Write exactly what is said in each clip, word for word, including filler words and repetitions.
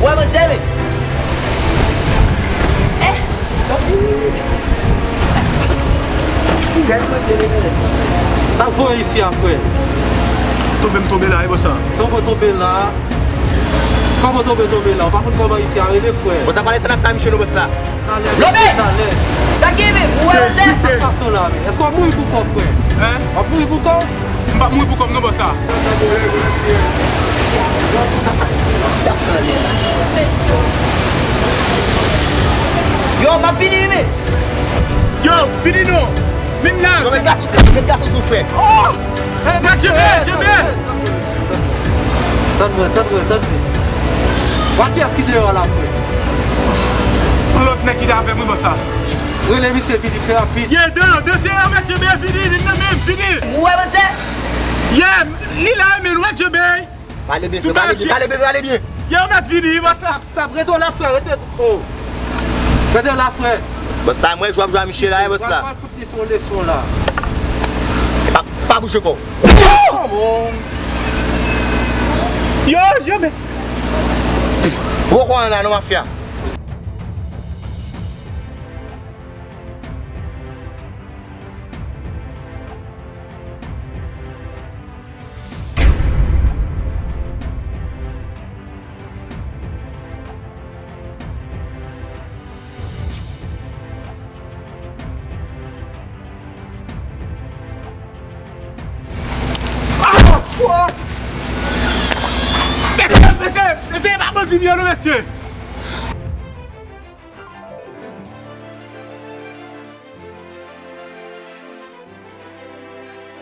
Ou wè manzè, men? Eh, sa pi. Pi rèd manzè, men. Sa k voye isi a, frè? Tonbe m tonbe la, e bòs la. Tonbe w tonbe la. Kòman w tonbe tonbe la? Ou pa konn kòman isi a rele, frè? Bòs la, pale sa n ap fè a misye non, bòs la. Talè, talè. Sa k gen, men? Ou wè manzè? Sa k pase w la, men? Èske w ap mouri pou kò w, frè? Hein? W ap mouri pou kò w? M p ap mouri pou kò m non, bòs la. Sa, sa, sa fè anlè la? Yo, m ap vini, men. Yo, vini non. Vin la. Yo, met gason sou, met gason sou, frè. Oh! Mèt Jebe, Jebe. Tann mwen, tann mwen, tann mwen. Wa kiyès ki deyò la, frè? Yon lòt nèg ki t avè m, wi, bòs la. Rele misye vini, fè rapid. Ye, de, de, se yon mèt Jebe, vini, vin nan men m, vini. Ou wè manzè? Ye, li la, men, ou wè Jebe. Pale byen, frè, pale byen, pale byen, pale byen. Ye, ou mèt vini, wi, bòs la. Stop, stop, rete w la, frè, rete. Oh. Rete w la, frè. Bòs la, mwen jwe ap jwe a misye la, wi, bòs la. Li se yon leson la. Pa, pa bouje kò w. Yo, yo, men. Ou poko ann la non, mafya. Mesye, mesye, mesye, pa bandi m yo non, mesye.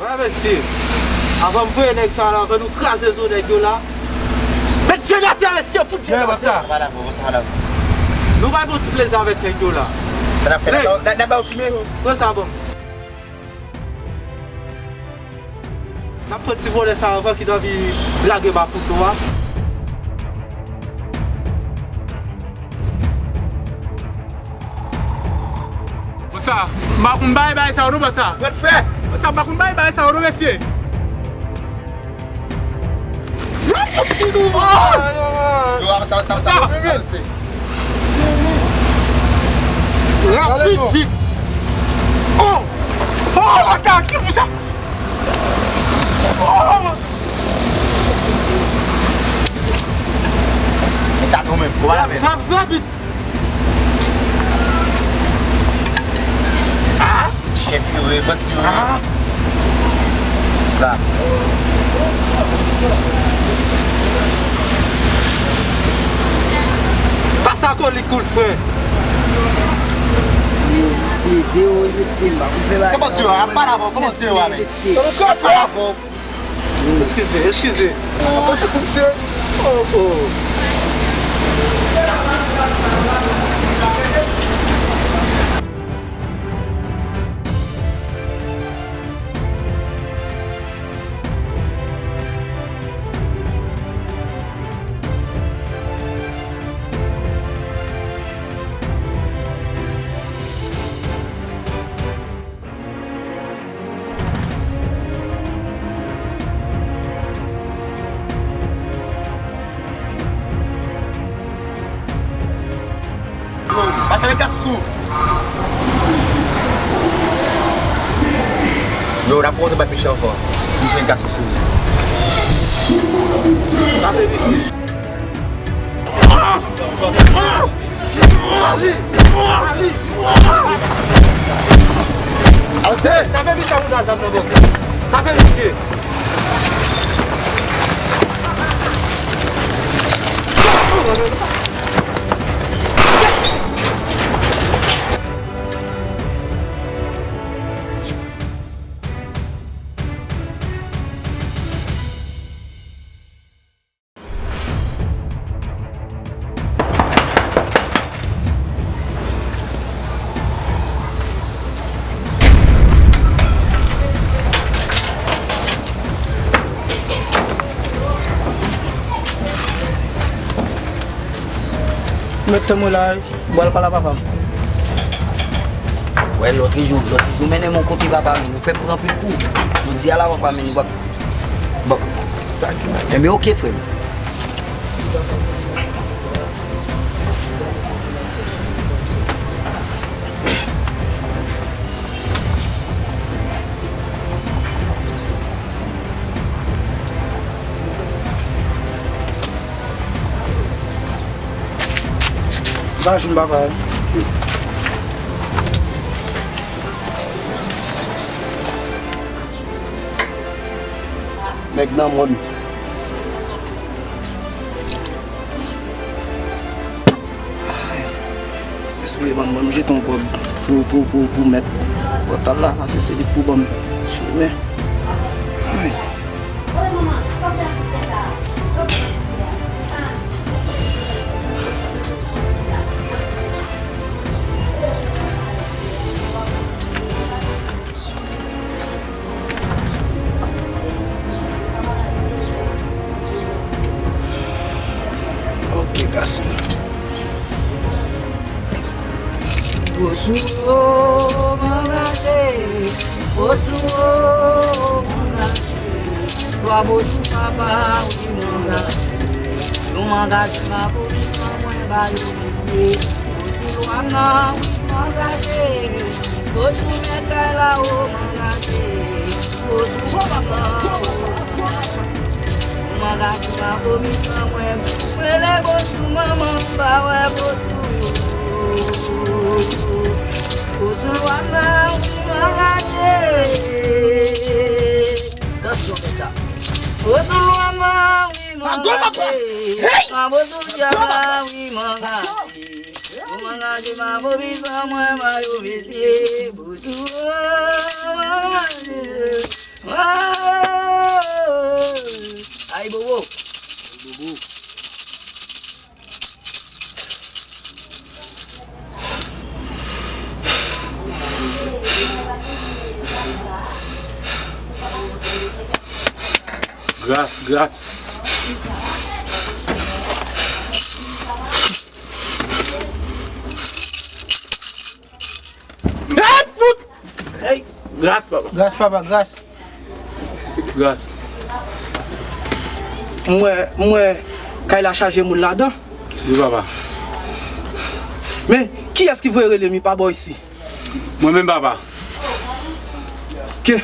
Wè, mesye. Avan m voye nèg sa la, avan nou kraze zo nèg yo la. Met je n atè, mesye, fout je n atè. Sa va la, bro, sa va la. Nou bay bon ti plezi avèk nèg yo la. Sa n ap fè la, n ap ba yo fimen. Pran sa, bon. N ap pran ti vòlè sa avan ki t anvi lage m a kouto a. Bòs la, m pa konn bay bagay sa yo non, bòs la. Bòs la, m pa konn bay bagay sa yo non, mesye. Yo, avanse, avanse, avanse, avanse. Rapid, vit. Oh! Oh, bòs la, ki pou sa? Oh! Sa tou menm, ou pa la menm. Rap, rap, rapid. Ah! Chèf yo, e bandi yo. Ah! Sa. Pase akolik kou l, frè. Mesye, zewo, mesye, m pa konn fè bagay sa yo. Kòman zewo a? Ap pale avè w, kòman zewo a, men? Mesye. Ap pale avè w. Eskize, eskize. Oh, oh. Mache avèk gason sou. Yo, n ap kòmanse bat misye ankò. Misye gason sou. Tape misye. Ali! Ali! Avanse! Tape misye a moun a zam nan bòk. Tape misye! Mèt tann mwen la wi. M pral pale a papa m. Wè, lòt jou, lòt jou, mennen m yon kote papa m, nou fè m pran anpil kou. Jodi a la, papa m, nou p ap, bon. Enben, oke, frè m. Pa jwenn papa. Nèg nan mòn. Espere ban m, ban m jete yon kòb pou, pou, pou, pou mèt pòtal la, paske se li k pou ban m chemen. Ay. Ok, gason. Bosou, oh, m angaje. Bosou, oh, m angaje. Twa Bosou papa, wi, m angaje. Yo m angaje, m a Bosou, mwen ba yo mesye. Bosou lwa m nan, wi, m angaje. Bosou mèt kay la, oh, m angaje. Bosou lwa m nan, oh, m angaje. M angaje, m a Bosou, mwen, mwen le Bosou, manman, m pa wè Bosou. Bosou lwa m nan, wi, m angaje. Tansyon, mèt la. Bosou lwa m nan, wi, m angaje. Hey! M a Bosou djab la, wi, m angaje. M angaje, m a Bosou, mwen, mwen, yo, mesye. Bosou, m angaje. Ay, bobo. Gras, gras. Hey, fout! Hey, gras, papa. Gras, papa, gras. Gras. M wè, m wè kay la chaje moun ladan. Wi, papa. Men, kiyès ki voye rele m, li pa bò isi? Mwen menm, papa. Ke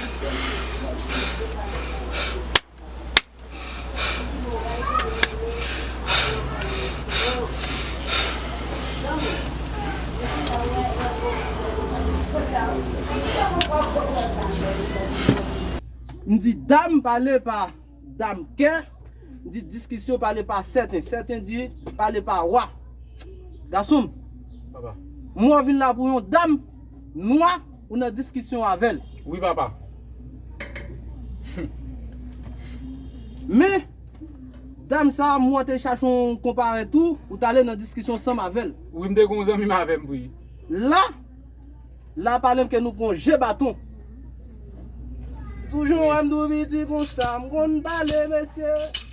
M di dam pale pa dam kè, m di diskisyon pale pa sèten, sèten di pale pa wa. Gason m, papa, m wè w vin la pou yon dam nwa, ou nan diskisyon avè l. Wi, papa. Men, dam sa a, m wè w te chache yon konparèt ou, ou t ale nan diskisyon ansanm avè l. Wi, m te gen yon zanmi m avè m, wi. La, la pale m ke nou pran je baton. Toujou wè m tou piti konsa, m konn pale, mesye.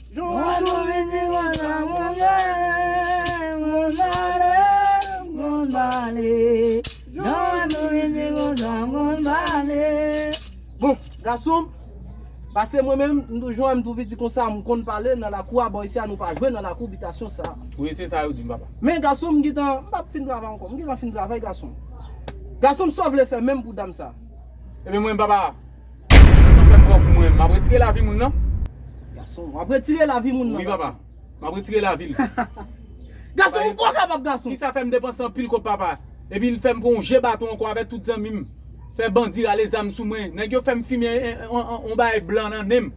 Jan wè nou vin di konsa, monchè, m konn pale, m konn pale. Jan wè nou vin di konsa, m konn pale. Bon, gason m, paske mwen menm, m toujou, m tou piti konsa, m konn pale nan lakou a, bò isi a, nou pa jwe nan lakou bitasyon sa. Wi, se sa yo di m, papa. Men gason m, m gentan, m p ap fin travay ankò, m gentan fin travay, gason m. Gason m, sa w vle fè menm pou dam sa? Ebyen, mwen, papa, Sa fè m pran pou mwen. M ap retire lavi moun nan. Gason, w ap retire lavi moun nan, wi, papa. M ap retire lavi l. Gason, ou twò kapab, gason. Kisa fè m depanse anpil kòb, papa? Epi l fè m pran yon je baton ankò avèk tout zanmi m. Fè bandi rale zam sou mwen. Nèg yo fè m fimen yon, yon, yon, yon bagay blan nan nen m.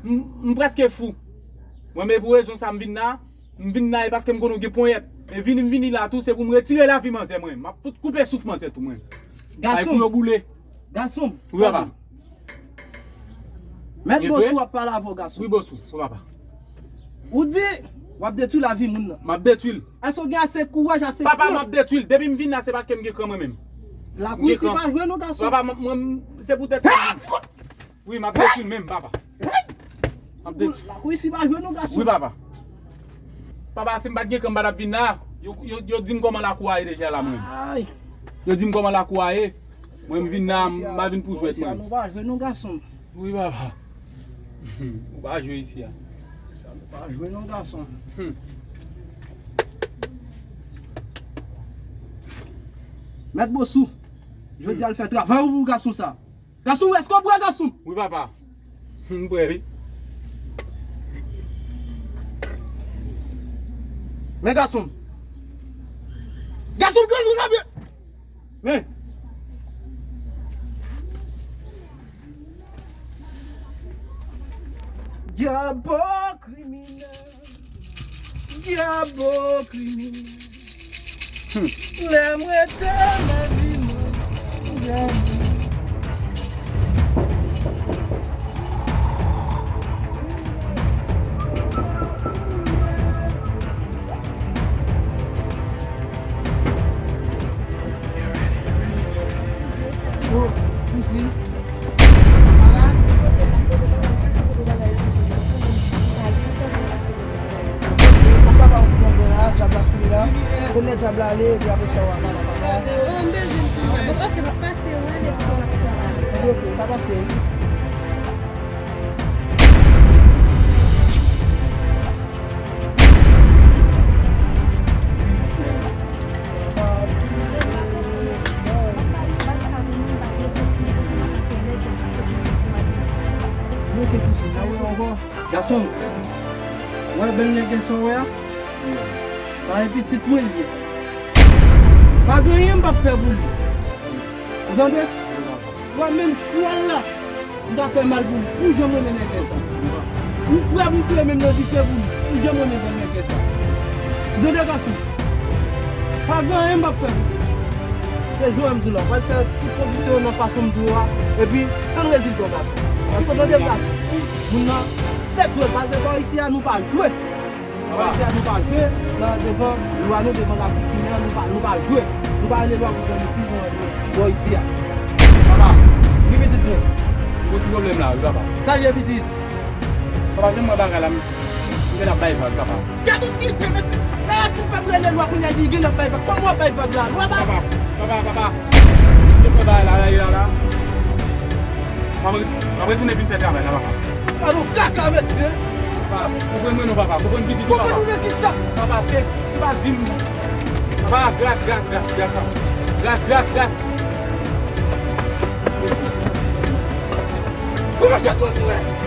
M, m prèske fou. Mwen, men pou rezon sa m vin la. M vin la e paske m konnen w gen ponyèt. E vini m vini la tou, se pou m retire lavi manzè mwen. M ap fout koupe souf manzè tou mwen. Ay pou yo boule. Gason m. Wi, papa. Mèt Bosou ap pale avè w, gason m. Wi, Bosou, wi, papa. Ou di w ap detwi lavi moun nan. M ap detwi l. Èske w gen ase kouraj, ase kran? Papa, m ap detwi l. Depi m vin la, se paske m gen kran mwen menm. Lakou isi pa jwe non, gason m. Papa, mwen, se poutèt sa. Wi, m ap detwi l menm, papa. M ap detwi l. Lakou isi pa jwe non, gason. Wi, papa. Papa, si m pa t gen kran, m pa t ap vin la. Yo, yo, yo di m kòman lakou a ye deja la, mwen. Ay. Yo di m kòman lakou a ye. Mwen, m vin la, m pa vin pou jwèt, mwen. Nou pa jwe non, gason. Wi, papa. Ou pa jwe isi a. Sa nou pa jwe non, gason. Hmm. Mèt Bosou, jodi a l fè travay ou pou gason sa. Gason, èske w prè, gason? Wi, papa. M prè, wi. Men, gason, Gason m kraze w sa byen. Men. Dyabo kriminèl. Dyabo kriminèl. Lè m rete nan vi mwen, dyabo. Oh, isi. Papa, ou pran gen la, dyab la sou li la. Konnen dyab la ale, epi apre sa, w a pale, papa. Oh, m bezwen travay. Bon, ok, m ap pase, w ale, pou w ap travay. Ok, ok, pa pase, wi. Gason, w wè bèl nègès sa w wè a? Sa e pitit mwen li ye. Pa gen anyen m p ap fè pou li. Ou tande? Mwen menm chwal la, m ta fè mal pou li. Ou janm renmen nègès sa. Ou prè pou fè menm nan dife pou li. Ou janm renmen bèl nègès sa. Ou tande gason? Pa gen anyen m p ap fè pou li. Se jwe m di la. Pral fè tout kondisyon yo nan fason m di w a. Epi, tann rezilta w gason. Paske w tande gason. Moun nan, tèt dwèt, paske bò isi a nou pa jwe. Papa. Bò isi a nou pa jwe nan devan lwa nou, devan lafik imen an, nou pa, nou pa jwe. Nou pa rele lwa pou fè isi, nou, nou, bò isi a. Papa. Wi, pitit mwen. Gon ti pwoblèm la, wi, papa. Sa l ye, pitit? Papa, jan m wè bagay la, m, m gen ap bay vag, papa. Gad yon tenten, mesye. Lè a fin fè m rele lwa kounye a, li gen ap bay vag. Kòman w ap bay vag la? Lwa ba. Papa, papa, papa. Jan m wè bagay la, la, la, la. M ap re-, m ap retounen vin fè travay la, papa. Alò, kaka, mesye. Papa, konprann mwen non, papa. Konprann pitit ou, papa. Konprann ou nan kisa? Papa, se, se pa di m. Papa, gras, gras, gras, gras, papa. Gras, gras, gras. Kòman sa konn mwen?